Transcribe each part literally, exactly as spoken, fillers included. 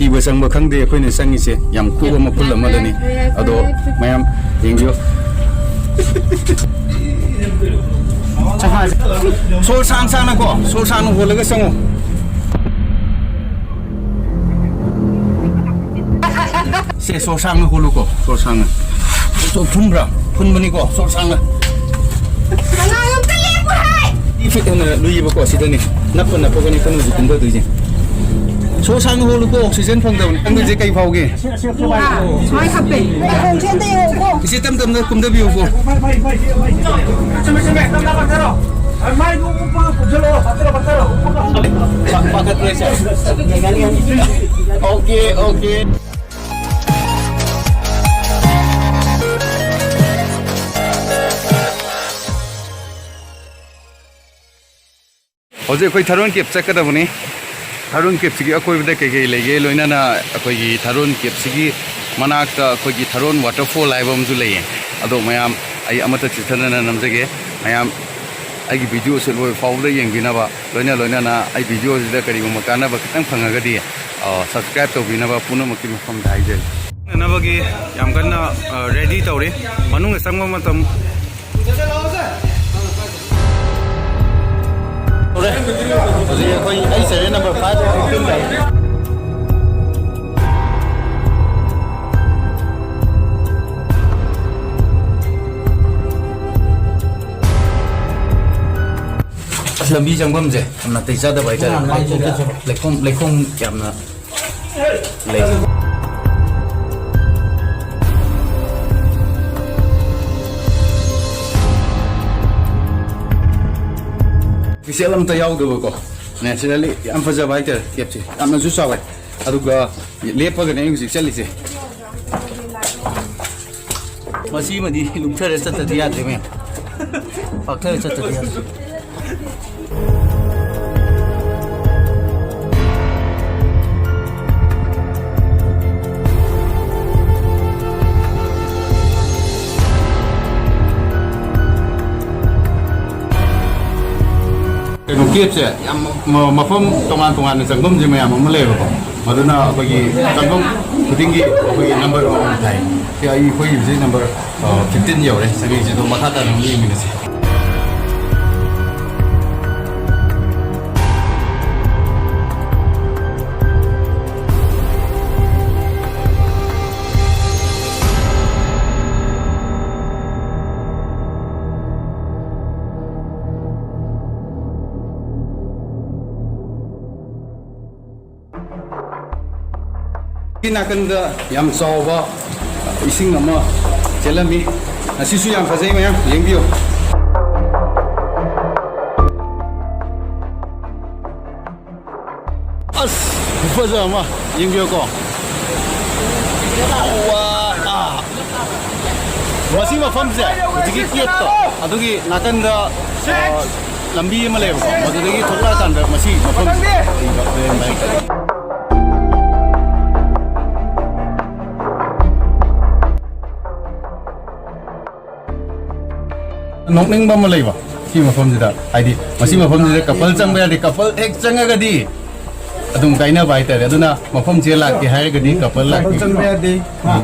ꯏꯕ ꯆꯪꯕ ꯈꯪꯗꯦ ꯑꯩꯈꯣꯏꯅ ꯆꯪꯉꯤꯁꯦ꯫ ꯌꯥꯝ ꯀꯨꯕ ꯃꯐꯝ ꯑꯃꯗꯅꯤ꯫ ꯑꯗꯣ ꯃꯌꯥꯝ ꯌꯦꯡꯕꯤꯌꯨ꯫ ꯁꯣꯔ ꯁꯥꯡ ꯁꯥꯡꯅꯀꯣ, ꯁꯣꯔ ꯁꯥꯡꯅ ꯍꯣꯜꯂꯒ ꯆꯪꯉꯣ꯫ ꯁꯦ, ꯁꯣꯔ ꯁꯥꯡꯅ ꯍꯣꯜꯂꯨꯀꯣ, ꯁꯣꯔ ꯁꯥꯡꯅ꯫ ꯁꯣꯔ ꯐꯨꯟꯕ꯭ꯔꯥ? ꯐꯨꯟꯕꯅꯤꯀꯣ, ꯁꯣꯔ ꯁꯥꯡꯅ꯫ ꯀꯅꯥꯅꯣꯝꯇ ꯂꯦꯞꯄꯨ ꯍꯥꯏ! ꯐꯤꯠ ꯍꯦꯟꯅ ꯂꯨꯏꯌꯦꯕꯀꯣ, ꯁꯤꯗꯅꯤ꯫ ꯅꯞꯄ ꯅꯞꯄꯒꯅꯤ ꯈꯨꯅꯨꯁꯨ ꯀꯨꯝꯊꯗꯣꯏꯁꯦ꯫ ꯁꯣꯔ ꯁꯥꯡꯅ ꯍꯣꯜꯂꯨꯀꯣ, ꯑꯣꯛꯁꯤꯖꯦꯟ ꯐꯪꯗꯕꯅꯤ꯫ ꯅꯪꯒꯤꯁꯦ ꯀꯩ ꯐꯥꯎꯒꯦ? ꯁꯨꯃꯥꯏꯅ ꯍꯥꯞꯄꯦ꯫ ꯏꯆꯦ, ꯇꯞ ꯇꯞꯅ ꯀꯨꯝꯊꯕꯤꯌꯨꯀꯣ꯫ ꯄꯥꯈꯠꯄ꯭ꯔꯥ ꯏꯆꯦ? Okay, okay. ꯍꯧꯖꯤꯛ ꯑꯩꯈꯣꯏ ꯊꯥꯔꯣꯟ ꯀꯦꯞ ꯆꯠꯀꯗꯕꯅꯤ꯫ ꯊꯥꯔꯣꯟ ꯀꯦꯞꯁꯤꯒꯤ ꯑꯀꯣꯏꯕꯗ ꯀꯩ ꯀꯩ ꯂꯩꯒꯦ, ꯂꯣꯏꯅꯅ ꯑꯩꯈꯣꯏꯒꯤ ꯊꯥꯔꯣꯟ ꯀꯦꯞꯁꯤꯒꯤ ꯃꯅꯥꯛꯇ ꯑꯩꯈꯣꯏꯒꯤ ꯊꯥꯔꯣꯟ ꯋꯥꯇꯔꯐꯣꯜ ꯍꯥꯏꯕ ꯑꯃꯁꯨ ꯂꯩꯌꯦ꯫ ꯑꯗꯣ ꯃꯌꯥꯝ, ꯑꯩ ꯑꯃꯠꯇ ꯆꯤꯊꯗꯅ ꯅꯝꯖꯒꯦ꯫ ꯃꯌꯥꯝ ꯑꯩꯒꯤ ꯚꯤꯗꯤꯑꯣꯁꯦ ꯂꯣꯏ ꯐꯥꯎꯕꯗ ꯌꯦꯡꯕꯤꯅꯕ, ꯂꯣꯏꯅ ꯂꯣꯏꯅꯅ ꯑꯩ ꯚꯤꯗꯤꯑꯣꯁꯤꯗ ꯀꯔꯤꯒꯨꯝꯕ ꯀꯥꯟꯅꯕ ꯈꯤꯇꯪ ꯐꯪꯉꯒꯗꯤ, ꯑ, subscribe ꯇꯧꯕꯤꯅꯕ ꯄꯨꯝꯅꯃꯛꯀꯤ ꯃꯐꯝꯗ ꯍꯥꯏꯖꯔꯤ꯫ ꯅꯕꯒꯤ ꯌꯥꯝ ꯀꯟꯅ, ꯑ, ready ꯇꯧꯔꯤ꯫ ꯃꯅꯨꯡꯗ ꯆꯪꯕ ꯃꯇꯝ ꯍꯧꯖꯤꯛ ꯑꯩꯈꯣꯏ, ꯑꯩ serial number five꯫ ꯑꯁ, ꯂꯝꯕꯤ ꯆꯪꯐꯝꯁꯦ ꯌꯥꯝ ꯅꯥꯇꯩ ꯆꯥꯗꯕ ꯍꯥꯏꯇꯥꯔꯦ꯫ ꯂꯩꯈꯣꯝ, ꯂꯩꯈꯣꯝ ꯌꯥꯝꯅ ꯂꯩ꯫ Official ꯑꯝꯇ ꯌꯥꯎꯗꯕꯀꯣ, naturally ꯌꯥꯝ ꯐꯖꯕ ꯍꯥꯏꯇꯥꯔꯦ꯫ ꯀꯦꯞꯁꯦ ꯌꯥꯝꯅꯁꯨ ꯆꯥꯎꯋꯦ, ꯑꯗꯨꯒ ꯂꯦꯞꯄꯒꯅꯦ ꯑꯩ ꯍꯧꯖꯤꯛ ꯆꯠꯂꯤꯁꯦ꯫ ꯃꯁꯤꯃꯗꯤ ꯂꯨꯞꯊꯔ ꯆꯠꯇꯗꯤ ꯌꯥꯗ꯭ꯔꯦ ꯃꯌꯥꯝ, ꯄꯥꯛꯊꯔ ꯆꯠꯇꯗꯤ ꯌꯥꯗ꯭ꯔꯦ꯫ ꯀꯩꯅꯣ, ꯀꯦꯞꯁꯦ ꯌꯥꯝ ꯃ-, ꯃꯐꯝ ꯇꯣꯉꯥꯟ ꯇꯣꯉꯥꯟꯅ ꯆꯪꯐꯝꯁꯦ ꯃꯌꯥꯝ ꯑꯃ ꯂꯩꯌꯦꯕꯀꯣ꯫ ꯃꯗꯨꯅ ꯑꯩꯈꯣꯏꯒꯤ ꯆꯪꯐꯝ ꯈꯨꯗꯤꯡꯒꯤ ꯑꯩꯈꯣꯏꯒꯤ ꯅꯝꯕꯔ ꯑꯃꯃꯝ ꯊꯥꯏ꯫ ꯁꯤ ꯑꯩ, ꯑꯩꯈꯣꯏ ꯍꯧꯖꯤꯛ ꯅꯝꯕꯔ, ꯑ, ꯐꯤꯐꯇꯤꯟ ꯌꯧꯔꯦ꯫ ꯆꯪꯉꯛꯏꯁꯦ ꯑꯗꯨꯝ ꯃꯈꯥ ꯇꯥꯅ ꯑꯃꯨꯛ ꯌꯦꯡꯃꯤꯟꯅꯁꯤ꯫ ꯁꯤ ꯅꯥꯀꯟꯗ ꯌꯥꯝ ꯆꯥꯎꯕ ꯏꯁꯤꯡ ꯑꯃ ꯆꯦꯜꯂꯝꯃꯤ꯫ ꯑꯁꯤꯁꯨ ꯌꯥꯝ ꯐꯖꯩ, ꯃꯌꯥꯝ ꯌꯦꯡꯕꯤꯌꯨ꯫ ꯑꯁ, ꯈꯨꯐꯖ ꯑꯃ ꯌꯦꯡꯕꯤꯌꯨꯀꯣ꯫ ꯋꯥ, ꯑꯥ꯫ ꯃꯁꯤ ꯃꯐꯝꯁꯦ ꯍꯧꯖꯤꯛꯀꯤ ꯀꯦꯞꯇꯣ ꯑꯗꯨꯒꯤ ꯅꯥꯀꯟꯗ, ꯑ, ꯂꯝꯕꯤ ꯑꯃ ꯂꯩꯌꯦꯕꯀꯣ, ꯃꯗꯨꯗꯒꯤ ꯊꯣꯛꯂꯛꯑꯀꯥꯟꯗ ꯃꯁꯤ ꯃꯐꯝꯁꯦ ꯂꯩꯔꯝꯕ ꯍꯥꯏꯇꯥꯔꯦ꯫ ꯅꯣꯛꯅꯤꯡꯕ ꯑꯃ ꯂꯩꯕ ꯁꯤ ꯃꯐꯝꯁꯤꯗ, ꯍꯥꯏꯗꯤ ꯃꯁꯤ ꯃꯐꯝꯁꯤꯗ ꯀꯄꯜ ꯆꯪꯕ ꯌꯥꯗꯦ, ꯀꯄꯜ ꯍꯦꯛ ꯆꯪꯉꯒꯗꯤ ꯑꯗꯨꯝ ꯀꯥꯏꯅꯕ ꯍꯥꯏꯇꯥꯔꯦ꯫ ꯑꯗꯨꯅ ꯃꯐꯝꯁꯤꯗ ꯂꯥꯛꯀꯦ ꯍꯥꯏꯔꯒꯗꯤ ꯀꯄꯜ ꯂꯥꯛꯄꯤ꯫ ꯆꯪꯕ ꯌꯥꯗꯦ꯫ ꯎꯝ꯫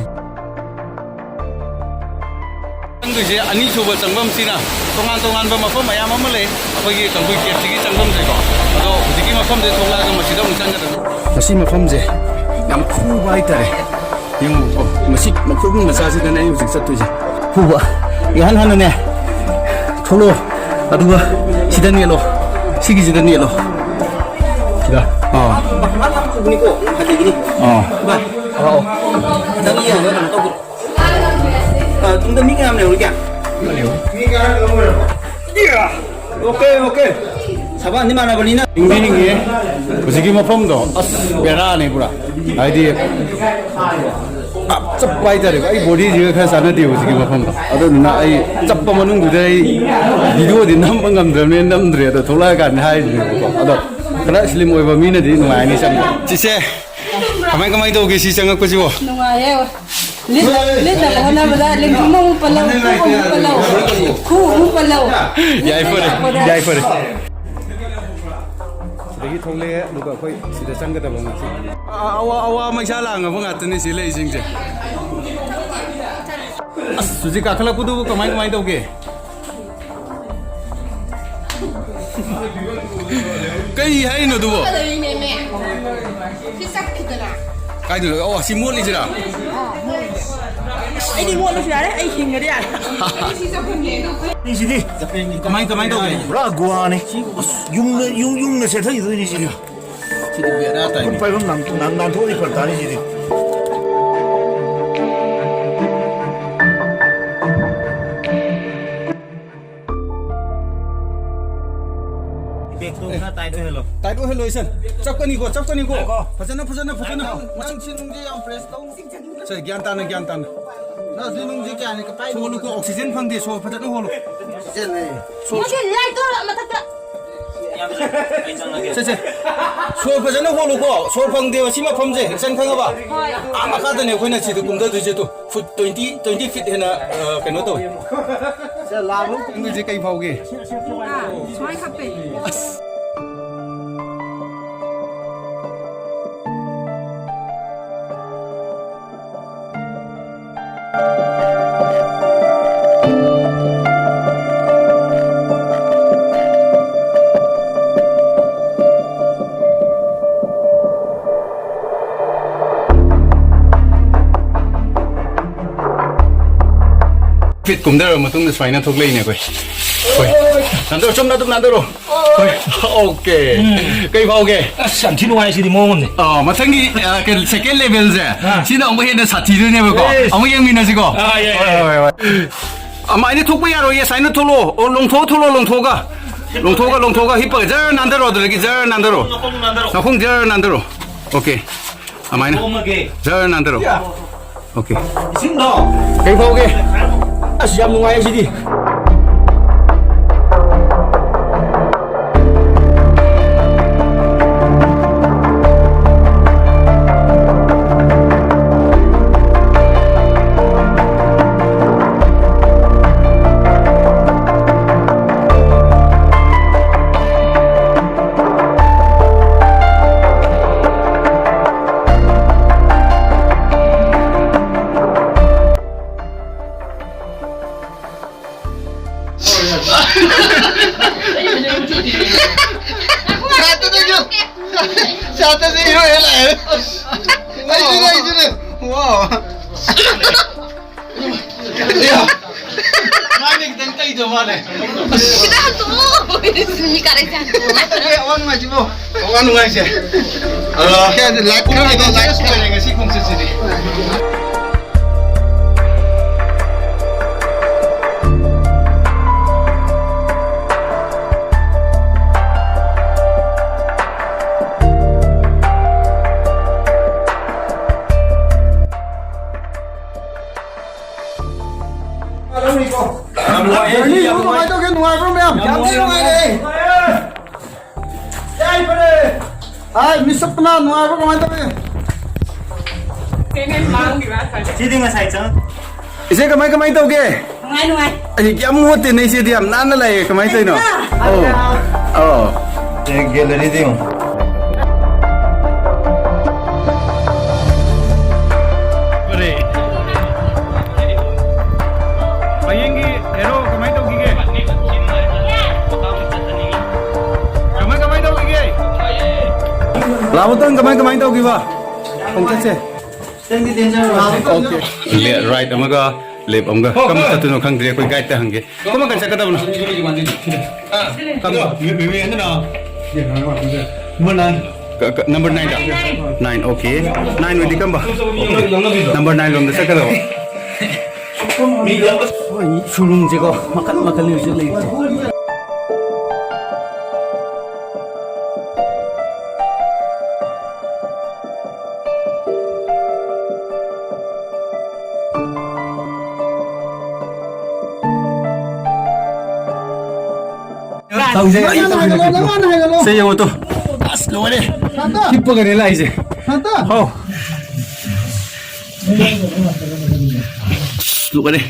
ꯆꯪꯗꯣꯏꯁꯦ ꯑꯅꯤꯁꯨꯕ ꯆꯪꯐꯝꯁꯤꯅ ꯇꯣꯉꯥꯟ ꯇꯣꯉꯥꯟꯕ ꯃꯐꯝ ꯃꯌꯥꯝ ꯑꯃ ꯂꯩ꯫ ꯑꯩꯈꯣꯏꯒꯤ ꯀꯥꯡꯄꯣꯛꯄꯤ ꯀꯦꯞꯁꯤꯒꯤ ꯆꯪꯐꯝꯁꯦꯀꯣ꯫ ꯑꯗꯣ ꯍꯧꯖꯤꯛꯀꯤ ꯃꯐꯝꯁꯦ ꯊꯣꯛꯂꯛꯑꯒ ꯃꯁꯤꯗ ꯑꯃꯨꯛ ꯆꯪꯒꯗꯕꯅꯤ꯫ ꯃꯁꯤ ꯃꯐꯝꯁꯦ ꯌꯥꯝ ꯈꯨꯕ ꯍꯥꯏꯇꯥꯔꯦ꯫ ꯌꯦꯡꯉꯨꯀꯣ, ꯃꯁꯤ ꯃꯈꯨꯝ ꯃꯆꯥꯁꯤꯗꯅꯦ ꯑꯩ ꯍꯧꯖꯤꯛ ꯆꯠꯇꯣꯏꯁꯦ꯫ ꯐꯨꯕ꯫ ꯏꯍꯥꯟ ꯍꯥꯟꯅꯅꯦ, ꯊꯣꯛꯂꯛꯑꯣ꯫ ꯑꯗꯨꯒ ꯁꯤꯗ ꯅꯦꯠꯂꯣ꯫ ꯁꯤꯒꯤꯁꯤꯗ ꯅꯦꯠꯂꯣ꯫ ꯁꯤꯗ꯫ ꯑꯥ꯫ ꯑꯥ꯫ ꯑ, ꯇꯨꯡꯗ ꯃꯤ ꯀꯌꯥꯝ ꯂꯩꯍꯧꯔꯤꯒꯦ? Okay, okay. ꯁꯕꯥꯟꯗꯤ ꯃꯥꯟꯅꯕꯅꯤꯅ꯫ ꯍꯤꯡꯗꯤ ꯍꯤꯡꯉꯤꯌꯦ꯫ ꯍꯧꯖꯤꯛꯀꯤ ꯃꯐꯝꯗꯣ ꯑꯁ ꯕꯦꯔꯥꯅꯦ ꯄꯨꯔꯥ꯫ ꯍꯥꯏꯗꯤ ꯆꯞꯄ ꯍꯥꯏꯇꯥꯔꯦꯀꯣ꯫ ꯑꯩ ꯕꯣꯗꯤꯁꯤꯒ ꯈꯔ ꯆꯥꯟꯅꯗꯦꯕ ꯍꯧꯖꯤꯛꯀꯤ ꯃꯐꯝꯗꯣ꯫ ꯑꯗꯨꯗꯨꯅ ꯑꯩ ꯆꯞꯄ ꯃꯅꯨꯡꯗꯨꯗ ꯑꯩ ꯚꯤꯗꯤꯑꯣꯗꯤ ꯅꯝꯕ ꯉꯝꯗ꯭ꯔꯕꯅꯤꯅ ꯅꯝꯗ꯭ꯔꯦ꯫ ꯑꯗꯣ ꯊꯣꯛꯂꯛꯑꯀꯥꯟꯗ ꯍꯥꯏꯔꯤꯅꯦꯕꯀꯣ꯫ ꯑꯗꯣ ꯈꯔ ꯁ꯭ꯂꯤꯝ ꯑꯣꯏꯕ ꯃꯤꯅꯗꯤ ꯅꯨꯡꯉꯥꯏꯔꯅꯤ ꯆꯪꯕ꯫ ꯆꯤꯆꯦ, ꯀꯃꯥꯏ ꯀꯃꯥꯏ ꯇꯧꯒꯦ ꯁꯤ ꯆꯪꯉꯛꯄꯁꯤꯕꯣ? ꯅꯨꯡꯉꯥꯏꯌꯦ꯫ ꯂꯤꯠꯅ-, ꯂꯤꯠꯅꯕ ꯍꯣꯠꯅꯕꯗ ꯂꯦꯡꯖꯨꯝ ꯑꯃꯨꯛ ꯄꯜꯂꯧ, ꯈꯨ ꯑꯃꯨꯛ ꯄꯜꯂꯧ, ꯈꯨ ꯑꯃꯨꯛ ꯄꯜꯂꯧ꯫ ꯌꯥꯏꯐꯔꯦ, ꯌꯥꯏꯐꯔꯦ꯫ ꯁꯤꯗꯒꯤ ꯊꯣꯛꯂꯛꯑꯦ, ꯑꯗꯨꯒ ꯑꯩꯈꯣꯏ ꯁꯤꯗ ꯆꯪꯒꯗꯕ ꯉꯁꯤ꯫ ꯑꯋꯥ, ꯑꯋꯥ ꯃꯩꯁꯥ ꯂꯥꯡꯉꯕ ꯉꯥꯛꯇꯅꯤ ꯁꯤ ꯂꯩꯁꯤꯡꯁꯦ꯫ ꯑꯁ, ꯍꯧꯖꯤꯛ ꯀꯥꯈꯠꯂꯛꯄꯗꯨꯕꯨ ꯀꯃꯥꯏ, ꯀꯃꯥꯏ ꯇꯧꯒꯦ? ꯀꯩ ꯍꯥꯏꯅꯣ ꯑꯗꯨꯕꯣ? ꯀꯩꯗꯧꯔꯤꯅꯦꯃꯦ? ꯁꯤ ꯆꯠꯈꯤꯗꯅ꯫ ꯀꯥꯏꯗꯅꯣ? ꯑꯣ, ꯁꯤ ꯃꯣꯠꯂꯤꯁꯤꯔꯥ? ꯑꯩꯗꯤ ꯃꯣꯠꯂꯁꯨ ꯌꯥꯔꯦ, ꯑꯩ ꯍꯤꯡꯉꯗꯤ ꯌꯥꯔꯦ꯫ ꯁꯤꯗꯤ ꯀꯃꯥꯏ, ꯀꯃꯥꯏ ꯇꯧꯒꯦ? ꯄꯨꯔꯥ ꯒꯣꯋꯥꯅꯤ꯫ ꯑꯁ, ꯌꯨꯡꯅ, ꯌꯨꯡ, ꯌꯨꯡꯅ ꯁꯦꯠꯊꯈꯤꯗꯣꯏꯅꯤ ꯁꯤꯗꯤ꯫ ꯁꯤꯗꯤ ꯕꯦꯔꯥ ꯇꯥꯏ꯫ ꯈꯨꯠ ꯄꯥꯏꯐꯝ ꯅꯥꯟ-, ꯅꯥꯟ-, ꯅꯥꯟꯊꯣꯛꯑꯗꯤ ꯐꯔꯛ ꯇꯥꯅꯤ ꯁꯤꯗꯤ꯫ ꯕꯦꯒꯇꯣ ꯈꯔ ꯇꯥꯏꯠ ꯑꯣꯏꯍꯜꯂꯣ꯫ ꯇꯥꯏꯠ ꯑꯣꯏꯍꯜꯂꯣ, ꯏꯆꯟ꯫ ꯆꯞꯀꯅꯤꯀꯣ, ꯆꯞꯀꯅꯤꯀꯣ꯫ ꯉꯥꯏꯈꯣ꯫ ꯐꯖꯅ, ꯐꯖꯅ, ꯐꯖꯅ꯫ ꯉꯥꯏꯈꯣ꯫ ꯃꯁꯤ ꯅꯨꯡꯁꯤ ꯅꯨꯡꯁꯤ ꯌꯥꯝ ꯄ꯭ꯔꯦꯁ ꯇꯧ꯫ ꯁꯦ, ꯒ꯭ꯌꯥꯟ ꯇꯥꯅ, ꯒ꯭ꯌꯥꯟ ꯇꯥꯅ꯫ ꯅꯪ ꯑꯗꯨ ꯅꯨꯡꯁꯤ ꯀꯌꯥꯅꯤ ꯀꯄꯥꯏ ꯁꯣꯜꯂꯨꯀꯣ, ꯑꯣꯛꯁꯤꯖꯦꯟ ꯐꯪꯗꯦ, ꯁꯣꯔ ꯐꯖꯅ ꯍꯣꯜꯂꯨ꯫ ꯑꯣꯛꯁꯤꯖꯦꯟ ꯂꯩ꯫ ꯁꯣꯔ ꯃꯁꯤ ꯂꯥꯏꯠꯇꯣ ꯃꯊꯛꯇ꯫ ꯁꯦ, ꯁꯦ꯫ ꯁꯣꯔ ꯐꯖꯅ ꯍꯣꯜꯂꯨꯀꯣ, ꯁꯣꯔ ꯐꯪꯗꯦꯕ ꯁꯤ ꯃꯐꯝꯁꯦ, ꯏꯆꯟ ꯈꯪꯉꯕ? ꯍꯣꯏ꯫ ꯑꯥ ꯃꯈꯥꯗꯅꯦ ꯑꯩꯈꯣꯏꯅ ꯁꯤꯗ ꯀꯨꯝꯊꯗꯣꯏꯁꯦ, two. Foot twenty, twenty feet ꯍꯦꯟꯅ, ꯑ, ꯀꯩꯅꯣ ꯇꯧꯋꯤ꯫ ꯁꯦ, ꯂꯥꯕ ꯈꯪꯗꯣꯏꯁꯦ ꯀꯩ ꯐꯥꯎꯒꯦ? ꯑꯥ, ꯁꯨꯃꯥꯏꯅ ꯀꯞꯄꯦ꯫ ꯑꯁ꯫ ꯐꯤꯠ ꯀꯨꯝꯊꯔꯕ ꯃꯇꯨꯡꯗ ꯁꯨꯃꯥꯏꯅ ꯊꯣꯛꯂꯛꯏꯅꯦ ꯑꯩꯈꯣꯏ꯫ ꯍꯣꯏ꯫ ꯅꯥꯟꯊꯔꯣ, ꯆꯨꯝꯅ ꯑꯗꯨꯝ ꯅꯥꯟꯊꯔꯣ꯫ ꯍꯣꯏ꯫ ꯑꯣꯀꯦ꯫ ꯎꯝ꯫ ꯀꯩ ꯐꯥꯎꯒꯦ? ꯑꯁ, ꯌꯥꯝ ꯊꯤ ꯅꯨꯡꯉꯥꯏ ꯁꯤꯗꯤ ꯃꯑꯣꯡ ꯑꯃꯅꯤ꯫ ꯑ, ꯃꯊꯪꯒꯤ, ꯑ, ꯀꯩꯅꯣ, ꯁꯦꯀꯦꯟ ꯂꯦꯚꯦꯜꯁꯦ, ꯑꯥ꯫ ꯁꯤꯅ ꯑꯃꯨꯛ ꯍꯦꯟꯅ ꯁꯥꯊꯤꯗꯣꯏꯅꯦꯕꯀꯣ꯫ ꯑꯦꯁ꯫ ꯑꯃꯨꯛ ꯌꯦꯡꯃꯤꯟꯅꯁꯤꯀꯣ꯫ ꯑꯥ, ꯌꯥꯏ, ꯌꯥꯏ꯫ ꯍꯣꯏ, ꯍꯣꯏ, ꯍꯣꯏ꯫ ꯑꯗꯨꯃꯥꯏꯅ ꯊꯣꯛꯄ ꯌꯥꯔꯣꯏꯌꯦ, ꯁꯨꯃꯥꯏꯅ ꯊꯣꯛꯂꯛꯑꯣ꯫ ꯑꯣ, ꯂꯣꯡꯊꯣꯛꯑ ꯊꯣꯛꯂꯛꯑꯣ, ꯂꯣꯡꯊꯣꯛꯑꯒ꯫ ꯂꯣꯡꯊꯣꯛꯑꯒ, ꯂꯣꯡꯊꯣꯛꯑꯒ ꯍꯤꯞꯄꯒ ꯖꯔ ꯅꯥꯟꯊꯔꯣ, ꯑꯗꯨꯗꯒꯤ ꯖꯔ ꯅꯥꯟꯊꯔꯣ꯫ ꯅꯈꯣꯡ ꯅꯥꯟꯊꯔꯣ꯫ ꯅꯈꯣꯡ ꯖꯔ ꯅꯥꯟꯊꯔꯣ꯫ ꯑꯣꯀꯦ꯫ ꯑꯗꯨꯃꯥꯏꯅ꯫ ꯄꯣꯝꯃꯒꯦ꯫ ꯖꯔ ꯅꯥꯟꯊꯔꯣ꯫ ꯌꯥ꯫ ꯑꯣꯀꯦ꯫ ꯏꯁꯤꯡꯗꯣ꯫ ꯀꯩ ꯐꯥꯎꯒꯦ? ꯑꯁ, ꯌꯥꯝ ꯅꯨꯡꯉꯥꯏꯌꯦ ꯁꯤꯗꯤ꯫ ꯑꯣ꯫ ꯃꯥꯏꯗ ꯈꯤꯇꯪ ꯇꯩꯗꯧ ꯃꯥꯜꯂꯦ꯫ ꯁꯤꯗ ꯍꯟꯗꯣꯛꯑꯣ꯫ ꯃꯤ ꯀꯥꯔꯛꯁꯦ ꯍꯟꯗꯣꯛꯑꯣ꯫ ꯅꯠꯇꯦ, ꯑꯋꯥ ꯅꯨꯡꯉꯥꯏꯁꯤꯕꯣ꯫ ꯑꯋꯥ ꯅꯨꯡꯉꯥꯏꯁꯦ꯫ ꯑꯗꯣ ꯀꯌꯥꯗꯤ ꯂꯥꯏꯠ ꯈꯔ ꯂꯩꯗꯣ, ꯂꯥꯏꯠ ꯁꯨꯃꯥꯏꯅ ꯉꯁꯤ ꯈꯣꯡꯆꯠꯁꯤꯗꯤ꯫ ꯌꯥꯝ ꯅꯨꯡꯉꯥꯏꯌꯦ, ꯖꯔꯅꯤꯁꯤꯕꯨ ꯌꯥꯝ ꯅꯨꯡꯉꯥꯏ꯫ ꯀꯃꯥꯏꯅ ꯇꯧꯒꯦ? ꯅꯨꯡꯉꯥꯏꯕ꯭ꯔꯣ, ꯃꯌꯥꯝ? ꯌꯥꯝ ꯌꯥꯝ ꯊꯤ ꯅꯨꯡꯉꯥꯏ, ꯅꯨꯡꯉꯥꯏꯔꯦ꯫ ꯌꯥꯝ ꯅꯨꯡꯉꯥꯏ꯫ ꯌꯥꯏꯐꯔꯦ꯫ ꯍꯥꯏ, ꯃꯤꯁ ꯁꯞꯄꯅꯥ, ꯅꯨꯡꯉꯥꯏꯕ꯭ꯔꯣ? ꯀꯃꯥꯏꯅ ꯇꯧꯒꯦ? ꯁꯤꯗꯤ ꯉꯁꯥꯏ ꯆꯪꯉꯛ- ꯏꯆꯦ, ꯀꯃꯥꯏ, ꯀꯃꯥꯏ ꯇꯧꯒꯦ? ꯅꯨꯡꯉꯥꯏ, ꯅꯨꯡꯉꯥꯏ꯫ ꯑꯩ ꯀꯌꯥꯝ ꯃꯣꯠꯇꯦꯅꯦ, ꯏꯆꯦꯗꯤ ꯌꯥꯝ ꯅꯥꯟꯅ ꯂꯥꯛꯑꯦ꯫ ꯀꯃꯥꯏꯅ ꯇꯧꯔꯤꯅꯣ? ꯑꯧ꯫ ꯑꯧ꯫ ꯑꯦ, ꯒꯦꯂꯔꯤꯗ ꯌꯦꯡꯉꯣ꯫ ꯐꯔꯦ꯫ ꯍꯌꯦꯡꯒꯤ ꯍꯦꯔꯣ ꯀꯃꯥꯏ ꯇꯧꯈꯤꯒꯦ? ꯀꯃꯥꯏ, ꯀꯃꯥꯏ ꯇꯧꯈꯤꯒꯦ? ꯂꯥꯕꯨꯛꯇꯪ ꯀꯃꯥꯏ, ꯀꯃꯥꯏ ꯇꯧꯈꯤꯕ? ꯈꯣꯡꯆꯠꯁꯦ? ꯅꯪꯗꯤ ꯗꯦꯟꯖꯔ ꯑꯣꯏꯔꯦ꯫ ꯑꯣꯀꯦ꯫ ꯂꯦ-, ꯔꯥꯏꯠ ꯑꯃꯒ ꯂꯦꯐ ꯑꯃꯒ꯫ ꯍꯣ, ꯀꯔꯝꯕ ꯍꯣ꯫ ꯆꯠꯇꯣꯏꯅꯣ ꯈꯪꯗ꯭ꯔꯤ꯫ ꯑꯩꯈꯣꯏ ꯒꯥꯏꯗꯇ ꯍꯪꯒꯦ꯫ ꯀꯔꯝꯕ ꯀꯔ ꯆꯠꯀꯗꯕꯅꯣ? ꯑꯥ, ꯀꯔꯝꯕ? ꯃꯤ-, ꯃꯤ-, ꯃꯤ ꯑꯗꯨꯅ ꯅꯝꯕꯔ ꯅꯥꯏꯟ꯫ ꯀ-, ꯀ-, ꯅꯝꯕꯔ ꯅꯥꯏꯟꯗ? ꯅꯥꯏꯟ꯫ Nine, okay. ꯅꯥꯏꯟ ꯑꯣꯏꯗꯤ ꯀꯔꯝꯕ? ꯑꯣꯀꯦ꯫ ꯅꯝꯕꯔ ꯅꯥꯏꯟ ꯂꯣꯝꯗ ꯆꯠꯀꯗꯕ꯫ ꯍꯣꯏ, ꯁꯨꯔꯨꯡꯁꯦꯀꯣ, ꯃꯈꯜ ꯃꯈꯜꯅꯤ ꯍꯧꯖꯤꯛ ꯂꯩꯔꯤꯁꯦ꯫ ꯇꯧꯁꯦ, ꯑꯩ ꯅꯪ ꯍꯥꯟꯅ ꯇꯧꯁꯦ꯫ ꯍꯥꯏꯒꯠꯂꯣ, ꯅꯪ ꯍꯥꯟꯅ ꯍꯥꯏꯒꯠꯂꯣ꯫ ꯁꯦ ꯌꯦꯡꯉꯣ ꯇꯨ꯫ ꯑꯁ, ꯂꯣꯏꯔꯦ꯫ ꯁꯥꯟꯇ! ꯍꯤꯞꯄꯒꯅꯦ ꯂꯥꯛꯏꯁꯦ꯫ ꯁꯥꯟꯇ! ꯍꯥꯎ꯫ ꯑꯁ, ꯂꯣꯏꯔꯦ꯫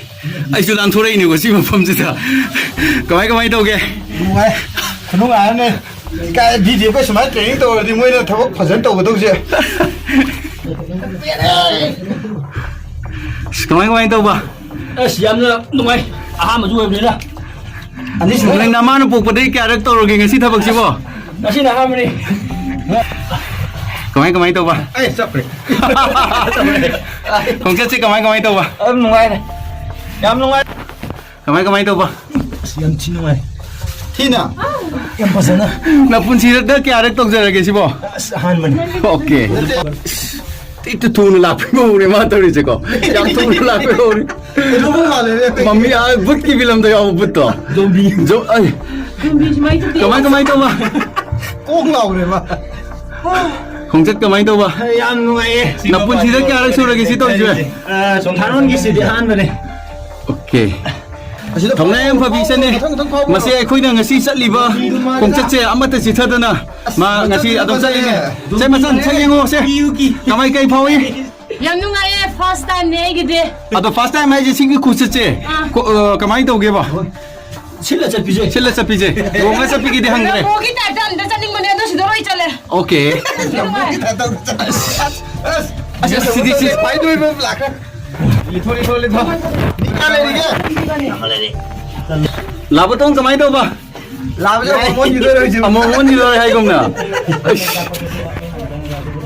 ꯑꯩꯁꯨ ꯂꯥꯟꯊꯣꯔꯛꯏꯅꯦꯀꯣ ꯁꯤ ꯃꯐꯝꯁꯤꯗ꯫ ꯀꯃꯥꯏ, ꯀꯃꯥꯏ ꯇꯧꯒꯦ? ꯅꯨꯡꯉꯥꯏ꯫ ꯈꯨꯅꯨꯡꯉꯥꯏ ꯑꯃꯅꯦ꯫ ꯀꯥꯏ ꯚꯤꯗꯤꯑꯣꯒ ꯁꯨꯃꯥꯏꯅ ꯇ꯭ꯔꯦꯅꯤꯡ ꯇꯧꯔꯗꯤ ꯃꯣꯏꯅ ꯊꯕꯛ ꯐꯖꯅ ꯇꯧꯒꯗꯧꯁꯦ꯫ ꯑꯁ, ꯀꯃꯥꯏ, ꯀꯃꯥꯏ ꯇꯧꯕ? ꯑꯁ, ꯌꯥꯝꯅ ꯅꯨꯡꯉꯥꯏ꯫ ꯑꯍꯥꯟꯕꯁꯨ ꯑꯣꯏꯕꯅꯤꯅ꯫ ꯑꯅꯤꯁꯨꯕ꯫ ꯅꯪ ꯅꯃꯥꯅ ꯄꯣꯛꯄꯗꯒꯤ ꯀꯌꯥꯔꯛ ꯇꯧꯔꯒꯦ ꯉꯁꯤ ꯊꯕꯛꯁꯤꯕꯣ? ꯉꯁꯤꯅ ꯑꯍꯥꯟꯕꯅꯤ꯫ ꯀꯃꯥꯏ ꯀꯃꯥꯏ ꯇꯧꯕ? ꯑꯩ ꯆꯠꯈ꯭ꯔꯦ꯫ ꯈꯣꯡꯆꯠꯁꯦ ꯀꯃꯥꯏ ꯀꯃꯥꯏ ꯇꯧꯕ? ꯑꯗꯨꯝ ꯅꯨꯡꯉꯥꯏꯔꯦ꯫ ꯌꯥꯝ ꯅꯨꯡꯉꯥꯏꯔꯦ꯫ ꯀꯃꯥꯏ ꯀꯃꯥꯏ ꯇꯧꯕ? ꯑꯁ, ꯌꯥꯝ ꯊꯤ ꯅꯨꯡꯉꯥꯏ꯫ ꯊꯤꯅ? ꯌꯥꯝ ꯐꯖꯅ꯫ ꯅꯄꯨꯟꯁꯤꯗ ꯀꯌꯥꯔꯛ ꯇꯧꯖꯔꯒꯦ ꯁꯤꯕꯣ? ꯑꯁ, ꯑꯍꯥꯟꯕꯅꯤ꯫ ꯑꯣꯀꯦ꯫ ꯍꯦꯛꯇ ꯊꯨꯅ ꯂꯥꯛꯄꯩ ꯃꯑꯣꯡꯅꯦ ꯃꯥ ꯇꯧꯔꯤꯁꯦꯀꯣ꯫ ꯌꯥꯝ ꯊꯨꯅ ꯂꯥꯛꯄꯩ ꯃꯑꯣꯡꯅꯤ꯫ ꯀꯩꯅꯣꯝ ꯃꯥꯜꯂꯦꯅꯦ꯫ ꯃꯃꯤ, ꯑꯥ, ꯕꯨꯠꯀꯤ ꯐꯤꯂꯝꯗ ꯌꯥꯎꯕ ꯕꯨꯠꯇꯣ꯫ ꯖꯣꯝꯕꯤ꯫ ꯖꯣ-, ꯑꯩ꯫ ꯀꯃꯥꯏ ꯀꯃꯥꯏ ꯇꯧꯕ? ꯀꯣꯛ ꯉꯥꯎꯔꯦ ꯃꯥ꯫ ꯈꯣꯡꯆꯠ ꯀꯃꯥꯏ ꯇꯧꯕ? ꯌꯥꯝ ꯅꯨꯡꯉꯥꯏꯌꯦ꯫ ꯅꯄꯨꯟꯁꯤꯗ ꯀꯌꯥꯔꯛ ꯁꯨꯔꯒꯦ ꯁꯤ ꯇꯧꯔꯤꯁꯦ? ꯑ, ꯊꯥꯔꯣꯟꯒꯤꯁꯤꯗꯤ ꯑꯍꯥꯟꯕꯅꯦ꯫ ꯑꯣꯀꯦ꯫ ꯑꯁꯤꯗ ꯊꯧꯅꯥ ꯌꯥꯝ ꯐꯕꯤ ꯏꯆꯟꯅꯦ꯫ ꯃꯊꯪ, ꯃꯊꯪ ꯐꯥꯎꯕ꯭ꯔꯣ? ꯃꯁꯤ ꯑꯩꯈꯣꯏꯅ ꯉꯁꯤ ꯆꯠꯂꯤꯕ ꯈꯣꯡꯆꯠꯁꯦ ꯑꯃꯠꯇ ꯆꯤꯊꯗꯅ ꯃꯥ ꯉꯁꯤ ꯑꯗꯨꯝ ꯆꯠꯂꯤꯅꯦ꯫ ꯁꯦ ꯃꯆꯟ ꯁꯛ ꯌꯦꯡꯉꯣ ꯁꯦ꯫ ꯀꯃꯥꯏ ꯀꯩ ꯐꯥꯎꯏ? ꯌꯥꯝ ꯅꯨꯡꯉꯥꯏꯌꯦ, first time ꯅꯦ ꯑꯩꯒꯤꯗꯤ꯫ ꯑꯗꯣ first time ꯍꯥꯏꯁꯦ ꯁꯤꯒꯤ ꯈꯨꯆꯠꯁꯦ ꯑꯥ꯫ ꯀꯣ-, ꯑ, ꯀꯃꯥꯏꯅ ꯇꯧꯒꯦꯕ? ꯁꯤꯜꯂ ꯆꯠꯄꯤꯁꯦ꯫ ꯁꯤꯜꯂ ꯆꯠꯄꯤꯁꯦ꯫ ꯂꯨꯍꯣꯡꯉ ꯆꯠꯄꯤꯒꯤꯗꯤ ꯍꯪꯗ꯭ꯔꯦ꯫ ꯔꯝꯕꯣꯒꯤ type ꯇ ꯑꯝꯇ ꯆꯠꯅꯤꯡꯕꯅꯦ, ꯑꯗꯣ ꯁꯤꯗ ꯂꯣꯏ ꯆꯠꯂꯦ꯫ ꯑꯣꯀꯦ꯫ ꯔꯝꯕꯣꯒꯤ type ꯇ ꯑꯝꯇ ꯆꯠꯅꯤꯡꯕꯅꯦ꯫ ꯑꯁ, ꯑꯁ, ꯑꯁ, ꯁꯤꯗꯤ ꯁꯤ ꯈ꯭ꯋꯥꯏ ꯅꯣꯏꯕ ꯑꯃ ꯂꯥꯛꯈ꯭ꯔꯦ꯫ ꯂꯤꯊꯣꯛ, ꯂꯤꯊꯣꯛ, ꯂꯤꯊꯣꯛ꯫ ꯃꯤ ꯀꯌꯥ ꯂꯩꯔꯤꯒꯦ? ꯂꯥꯕꯇꯣꯡ ꯀꯃꯥꯏꯅ ꯇꯧꯕ? ꯂꯥꯕꯁꯦ ꯑꯃꯨꯛ ꯑꯣꯟꯈꯤꯗꯣꯏꯔꯣ ꯍꯧꯖꯤꯛ? ꯑꯃꯨꯛ ꯑꯣꯟꯈꯤꯗꯣꯏꯔꯣ ꯍꯥꯏꯒꯨꯝꯅ꯫ ꯑꯁ꯫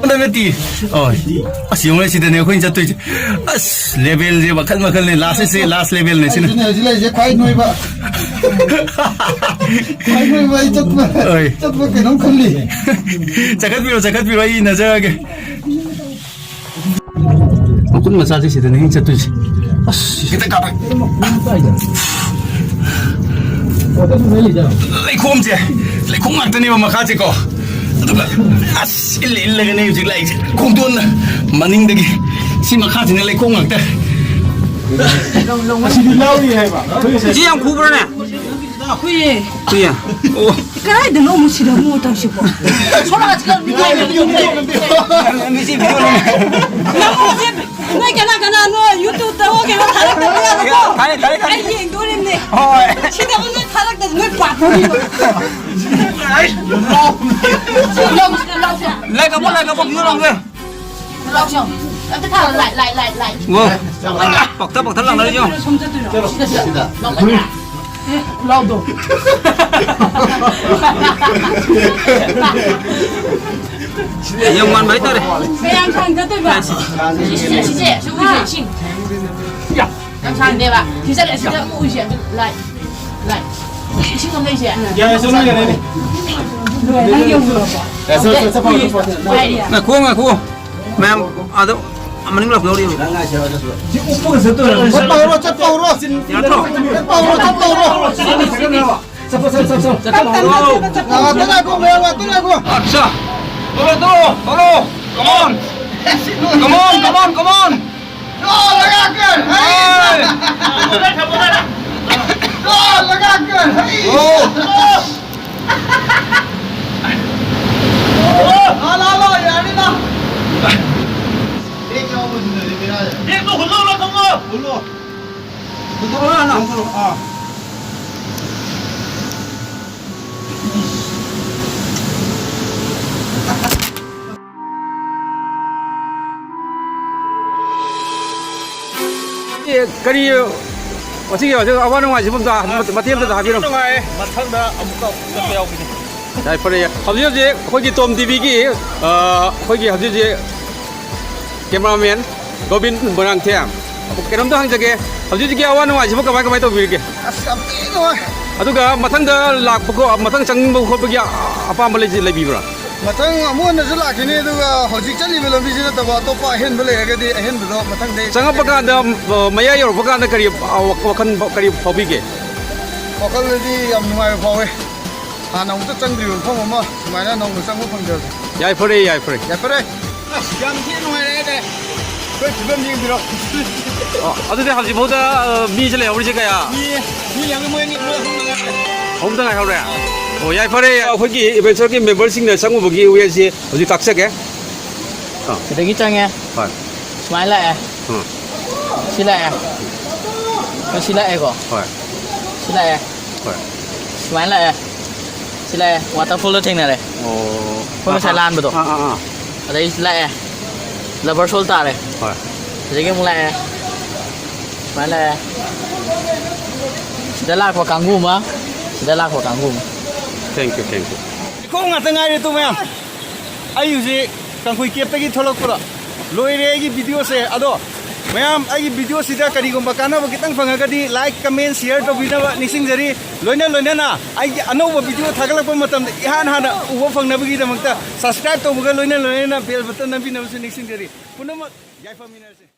ꯑꯣꯟꯗ ꯅꯠꯇꯦ꯫ ꯑꯣ꯫ ꯑꯁ, ꯌꯦꯡꯉꯨꯅꯦ, ꯁꯤꯗꯅꯦ ꯑꯩꯈꯣꯏꯅ ꯆꯠꯇꯣꯏꯁꯦ꯫ ꯑꯁ, level ꯁꯦ ꯃꯈꯜ ꯃꯈꯜꯅꯦ꯫ Last ꯁꯦ, last level ꯅꯦ ꯁꯤꯅ꯫ ꯑꯩꯁꯤꯅꯦ ꯍꯧꯖꯤꯛ ꯂꯩꯔꯤꯁꯦ ꯈ꯭ꯋꯥꯏ ꯅꯣꯏꯕ꯫ ꯈ꯭ꯋꯥꯏ ꯅꯣꯏꯕ ꯑꯩ ꯆꯠꯄ, ꯍꯣꯏ꯫ ꯆꯠꯄ ꯀꯩꯅꯣꯝ ꯈꯜꯂꯤ꯫ ꯆꯈꯠꯄꯤꯔꯣ, ꯆꯈꯠꯄꯤꯔꯣ, ꯑꯩ ꯏꯟꯅꯖꯔꯒꯦ꯫ ꯃꯈꯨꯟ ꯃꯆꯥꯁꯦ ꯁꯤꯗꯅꯦ ꯍꯦꯛ ꯆꯠꯇꯣꯏꯁꯦ꯫ ꯑꯁ, ꯈꯤꯇꯪ ꯀꯥꯞꯄꯦ꯫ ꯂꯩꯈꯣꯝꯁꯦ, ꯂꯩꯈꯣꯝ ꯉꯥꯛꯇꯅꯦꯕ ꯃꯈꯥꯁꯦꯀꯣ꯫ ꯑꯗꯨꯒ ꯑꯁ, ꯏꯜꯂ ꯏꯜꯂꯒꯅꯦ ꯍꯧꯖꯤꯛ ꯂꯥꯛꯏꯁꯦ꯫ ꯈꯣꯡꯗꯣꯟꯅ ꯃꯅꯤꯡꯗꯒꯤ ꯁꯤ ꯃꯈꯥꯁꯤꯅ ꯂꯩꯈꯣꯝ ꯉꯥꯛꯇ꯫ ꯑꯁꯤꯗꯤ ꯂꯧꯔꯤ ꯍꯥꯏꯕ꯫ ꯏꯆꯦ ꯌꯥꯝ ꯈꯨꯕ꯭ꯔꯥꯅꯦ? ꯍꯨꯏꯌꯦ꯫ ꯍꯨꯏꯌꯦ? ꯑꯣ꯫ ꯀꯗꯥꯏꯗꯅꯣ ꯑꯃꯨꯛ ꯁꯤꯗ ꯑꯃꯨꯛ ꯇꯧꯁꯤꯕꯣ? ꯁꯣꯝ ꯅꯥꯀꯟ ꯆꯠꯂ ꯃꯤ ꯉꯥꯏꯕ ꯅꯪ ꯃꯤꯁꯤ video ꯅꯝꯃꯦ꯫ ꯅꯪ ꯃꯤꯁꯤ, ꯅꯣꯏ ꯀꯅꯥ ꯀꯅꯥꯅꯣ YouTube ꯇ ꯍꯣ ꯀꯩꯅꯣ ꯊꯥꯔꯛꯇꯕ ꯌꯥꯔꯣꯏꯀꯣ? ꯊꯥꯔꯦ, ꯊꯥꯔꯦ, ꯊꯥꯔꯦ꯫ ꯑꯩ ꯌꯦꯡꯗꯣꯔꯤꯕꯅꯦ꯫ ꯍꯣꯏ꯫ ꯁꯤꯗꯕꯨ ꯅꯣꯏ ꯊꯥꯔꯛꯇꯗꯤ ꯅꯣꯏ ꯄꯥꯞ ꯄꯨꯅꯤꯕ꯫ ꯂꯥꯏ ꯀꯥꯞꯄꯣ, ꯂꯥꯏ ꯀꯥꯞꯄꯣ, video ꯅꯝꯒꯦ꯫ ꯂꯥꯎ, ꯁꯦ꯫ ꯑꯝꯇ ꯊꯥꯔꯣ, ꯂꯥꯏ, ꯂꯥꯏ, ꯂꯥꯏ, ꯂꯥꯏ꯫ ꯋꯥ, ꯄꯥꯛꯊ, ꯄꯥꯛꯊ ꯂꯥꯎꯅꯔꯤ ꯌꯦꯡꯉꯣ꯫ ꯁꯣꯝ ꯆꯠꯇꯣꯏꯔꯣ? ꯁꯤꯗ, ꯁꯤꯗ꯫ ꯂꯥꯎ, ꯂꯥꯎ꯫ ꯑꯦ, ꯂꯥꯎꯗꯣ꯫ ꯌꯥꯝ ꯉꯥꯟꯕ ꯍꯥꯏꯇꯥꯔꯦ꯫ ꯀꯌꯥꯝ ꯁꯥꯡ ꯆꯠꯇꯣꯏꯕ? ꯁꯤꯁꯦ, ꯁꯤꯁꯦ, ꯁꯤ ꯎꯏꯁꯦ, ꯏꯁꯤꯡ꯫ ꯌꯥꯝ ꯁꯥꯡꯗꯦꯕ꯫ ꯁꯤ ꯆꯠꯂꯦ, ꯁꯤꯗ ꯑꯃꯨꯛ ꯎꯏꯁꯦ꯫ ꯑꯗꯨ ꯂꯥꯏ, ꯂꯥꯏ꯫ ꯏꯁꯤꯡ ꯑꯃ ꯂꯩꯁꯦ꯫ ꯌꯥꯔꯦ, ꯆꯠꯂꯣ, ꯌꯥꯔꯦ, ꯌꯥꯔꯦ꯫ ꯅꯪ ꯌꯧꯔꯕꯣ? ꯌꯥꯔꯦ, ꯆꯠꯂꯣ, ꯆꯠꯂꯣ, ꯆꯠꯂꯣ, ꯆꯠꯂꯣ, ꯆꯠꯂꯣ꯫ ꯍꯥꯏꯔꯤꯌꯥ꯫ ꯉꯥꯏꯈꯣ, ꯉꯥꯏꯈꯣ꯫ ꯃꯌꯥꯝ ꯑꯗꯣ ꯃꯅꯤꯡ ꯂꯥꯛꯄ ꯌꯥꯎꯔꯤꯕ꯫ ꯁꯤ ꯎꯞꯄꯒ ꯆꯠꯇꯣꯏꯔꯣ? ꯆꯠꯄ ꯍꯧꯔꯣ, ꯆꯠꯄ ꯍꯧꯔꯣ꯫ ꯌꯥꯗ꯭ꯔꯣ? ꯆꯠꯄ ꯍꯧꯔꯣ, ꯆꯠꯄ ꯍꯧꯔꯣ꯫ ꯆꯠꯄ ꯍꯧꯔꯣ꯫ ꯉꯥꯛꯇ ꯉꯥꯏꯈꯣ, ꯃꯌꯥꯝ ꯉꯥꯛꯇ ꯉꯥꯏꯈꯣ꯫ ꯑꯠꯆꯥ꯫ ꯇꯣꯂꯣ, ꯇꯣꯂꯣ, ꯇꯣꯂꯣ꯫ Come on. Come on, come on, come on. ꯇꯣ ꯂꯒꯥ ꯀꯔ, ꯍꯩ! ꯍꯩ! ꯇꯣ ꯂꯒꯥ ꯀꯔ, ꯍꯩ! ꯑꯣ! ꯂꯥ, ꯂꯥ, ꯂꯥ, ꯌꯥꯔꯅꯤ, ꯂꯥ꯫ ꯕꯦꯒ ꯌꯥꯎꯕꯁꯤꯅꯅꯦ ꯕꯦꯔꯥꯁꯦ꯫ ꯕꯦꯒꯇꯣ ꯍꯨꯜꯂꯣ, ꯂꯥ, ꯊꯝꯃꯣ꯫ ꯍꯨꯜꯂꯣ꯫ ꯍꯨꯜꯂꯣ, ꯂꯥ, ꯂꯥ, ꯍꯨꯜꯂꯣ꯫ ꯑꯥ꯫ ꯑꯦ, ꯀꯔꯤ, ꯉꯁꯤꯒꯤ ꯑꯋꯥ ꯅꯨꯡꯉꯥꯏꯁꯤꯕꯨ ꯑꯝꯇ ꯃꯇꯦꯛ ꯑꯝꯇ ꯍꯥꯏꯕꯤꯔꯝꯃꯨ꯫ ꯅꯨꯡꯉꯥꯏ꯫ ꯃꯊꯪꯗ ꯑꯃꯨꯛꯀ ꯆꯠꯄ ꯌꯥꯎꯈꯤꯅꯤ꯫ ꯌꯥꯏꯐꯔꯦ꯫ ꯍꯧꯖꯤꯛ ꯍꯧꯖꯤꯛ ꯑꯩꯈꯣꯏꯒꯤ ꯇꯣꯝ ꯇꯤꯚꯤꯒꯤ, ꯑ, ꯑꯩꯈꯣꯏꯒꯤ ꯍꯧꯖꯤꯛ ꯍꯧꯖꯤꯛ ꯀꯦꯃꯦꯔꯥꯃꯦꯟ ꯒꯣꯕꯤꯟ ꯃꯣꯏꯔꯥꯡꯊꯦꯝ, ꯀꯩꯅꯣꯝꯇ ꯍꯪꯖꯒꯦ, ꯍꯧꯖꯤꯛ ꯍꯧꯖꯤꯛꯀꯤ ꯑꯋꯥ ꯅꯨꯡꯉꯥꯏꯁꯤꯕꯨ ꯀꯃꯥꯏ ꯀꯃꯥꯏ ꯇꯧꯕꯤꯔꯤꯒꯦ? ꯑꯁ, ꯌꯥꯝ ꯊꯤ ꯅꯨꯡꯉꯥꯏ꯫ ꯑꯗꯨꯒ ꯃꯊꯪꯗ ꯂꯥꯛꯄ ꯈꯣ-, ꯃꯊꯪ ꯆꯪꯅꯤꯡꯕ ꯈꯣꯠꯄꯒꯤ ꯑꯄꯥꯝꯕ ꯂꯩ-, ꯂꯩꯕꯤꯕ꯭ꯔꯥ? ꯃꯊꯪ ꯑꯃꯨꯛ ꯍꯟꯅꯁꯨ ꯂꯥꯛꯈꯤꯅꯤ, ꯑꯗꯨꯒ ꯍꯧꯖꯤꯛ ꯆꯠꯂꯤꯕ ꯂꯝꯕꯤꯁꯤ ꯅꯠꯇꯕ ꯑꯇꯣꯞꯄ ꯑꯍꯦꯟꯕ ꯂꯩꯔꯒꯗꯤ ꯑꯍꯦꯟꯕꯗꯣ ꯃꯊꯪꯗꯩ ꯆꯪꯉꯛꯄ ꯀꯥꯟꯗ, ꯑ, ꯃꯌꯥꯏ ꯌꯧꯔꯛꯄ ꯀꯥꯟꯗ ꯀꯔꯤ, ꯑ, ꯋꯥꯈꯜ ꯀꯔꯤ ꯐꯥꯎꯕꯤꯒꯦ? ꯋꯥꯈꯜꯗꯗꯤ ꯌꯥꯝ ꯅꯨꯡꯉꯥꯏꯕ ꯐꯥꯎꯋꯦ꯫ ꯍꯥꯟꯅ ꯑꯃꯨꯛꯇ ꯆꯪꯗ꯭ꯔꯤꯕ ꯃꯐꯝ ꯑꯃ ꯁꯨꯃꯥꯏꯅ ꯅꯧꯅ ꯆꯪꯕ ꯐꯪꯖꯕꯁꯦ꯫ ꯌꯥꯏꯐꯔꯦ, ꯌꯥꯏꯐꯔꯦ꯫ ꯌꯥꯏꯐꯔꯦ꯫ ꯑꯁ, ꯌꯥꯝ ꯊꯤꯅ ꯅꯨꯡꯉꯥꯏꯔꯦ ꯍꯥꯏꯇꯥꯔꯦ꯫ ꯑꯩꯈꯣꯏ ꯐꯤꯕꯝ ꯌꯦꯡꯕꯤꯔꯣ꯫ ꯑꯣ, ꯑꯗꯨꯗꯤ ꯍꯧꯖꯤꯛꯐꯥꯎꯗ, ꯑ, ꯃꯤꯁꯦ ꯂꯩꯍꯧꯔꯤꯁꯦ ꯀꯌꯥ? ꯃꯤ, ꯃꯤ ꯂꯩꯍꯧꯔꯤ ꯃꯣꯏ ꯑꯅꯤ, ꯃꯣꯏ ꯑꯍꯨꯝ ꯉꯥꯏꯔꯦ꯫ ꯑꯍꯨꯝꯗ ꯉꯥꯏꯍꯧꯔꯦ? ꯑꯣ, ꯌꯥꯏꯐꯔꯦ꯫ ꯑꯩꯈꯣꯏꯒꯤ adventure ꯒꯤ member ꯁꯤꯡꯅ ꯆꯪꯉꯨꯕꯒꯤ way ꯁꯦ ꯍꯧꯖꯤꯛ ꯇꯥꯛꯆꯒꯦ꯫ ꯑꯥ꯫ ꯁꯤꯗꯒꯤ ꯆꯪꯉꯦ꯫ ꯍꯣꯏ꯫ ꯁꯨꯃꯥꯏꯅ ꯂꯥꯛꯑꯦ꯫ ꯎꯝ꯫ ꯁꯤ ꯂꯥꯛꯑꯦ꯫ ꯑꯩꯈꯣꯏ ꯁꯤ ꯂꯥꯛꯑꯦꯀꯣ꯫ ꯍꯣꯏ꯫ ꯁꯤ ꯂꯥꯛꯑꯦ꯫ ꯍꯣꯏ꯫ ꯁꯨꯃꯥꯏꯅ ꯂꯥꯛꯑꯦ꯫ ꯁꯤ ꯂꯥꯛꯑꯦ꯫ Waterfall ꯗ ꯊꯦꯡꯅꯔꯦ꯫ ꯑꯣ꯫ ꯑꯩꯈꯣꯏ ꯉꯁꯥꯏ ꯑꯥ, ꯑꯥ꯫ ꯂꯥꯟꯕꯗꯣ꯫ ꯑꯥ, ꯑꯥ, ꯑꯥ꯫ ꯑꯗꯩ ꯁꯤ ꯂꯥꯛꯑꯦ꯫ Rubber Soul ꯇꯥꯔꯦ꯫ ꯍꯣꯏ꯫ ꯁꯤꯗꯒꯤ ꯑꯃꯨꯛ ꯂꯥꯛꯑꯦ꯫ ꯁꯨꯃꯥꯏꯅ ꯂꯥꯛꯑꯦ꯫ ꯁꯤꯗ ꯂꯥꯛꯄ ꯀꯥꯡꯕꯨ ꯑꯃ꯫ ꯁꯤꯗ ꯂꯥꯛꯄ ꯀꯥꯡꯕꯨ ꯑꯃ꯫ Thank you, thank you꯫ ꯏꯈꯣꯡ ꯉꯥꯛꯇ ꯉꯥꯏꯔꯦ ꯇꯨ ꯃꯌꯥꯝ꯫ ꯑꯩ ꯍꯧꯖꯤꯛ ꯀꯥꯡꯈꯨꯏ ꯀꯦꯞꯇꯒꯤ ꯊꯣꯛꯂꯛꯄꯗ ꯂꯣꯏꯔꯦ ꯑꯩꯒꯤ ꯚꯤꯗꯤꯑꯣꯁꯦ꯫ ꯑꯗꯣ ꯃꯌꯥꯝ, ꯑꯩꯒꯤ ꯚꯤꯗꯤꯑꯣꯁꯤꯗ ꯀꯔꯤꯒꯨꯝꯕ ꯀꯥꯟꯅꯕ ꯈꯤꯇꯪ ꯐꯪꯉꯒꯗꯤ like, comment, share ꯇꯧꯕꯤꯅꯕ ꯅꯤꯡꯁꯤꯡꯖꯔꯤ꯫ ꯂꯣꯏꯅ ꯂꯣꯏꯅꯅ ꯑꯩꯒꯤ ꯑꯅꯧꯕ ꯚꯤꯗꯤꯑꯣ ꯊꯥꯒꯠꯂꯛꯄ ꯃꯇꯝꯗ ꯏꯍꯥꯟ ꯍꯥꯟꯅ ꯎꯕ ꯐꯪꯅꯕꯒꯤꯗꯃꯛꯇ subscribe ꯇꯧꯕꯒ ꯂꯣꯏꯅ ꯂꯣꯏꯅꯅ bell button ꯅꯝꯕꯤꯅꯕꯁꯨ ꯅꯤꯡꯁꯤꯡꯖꯔꯤ꯫ ꯄꯨꯝꯅꯃꯛ ꯌꯥꯏꯐꯃꯤꯟꯅꯔꯁꯤ꯫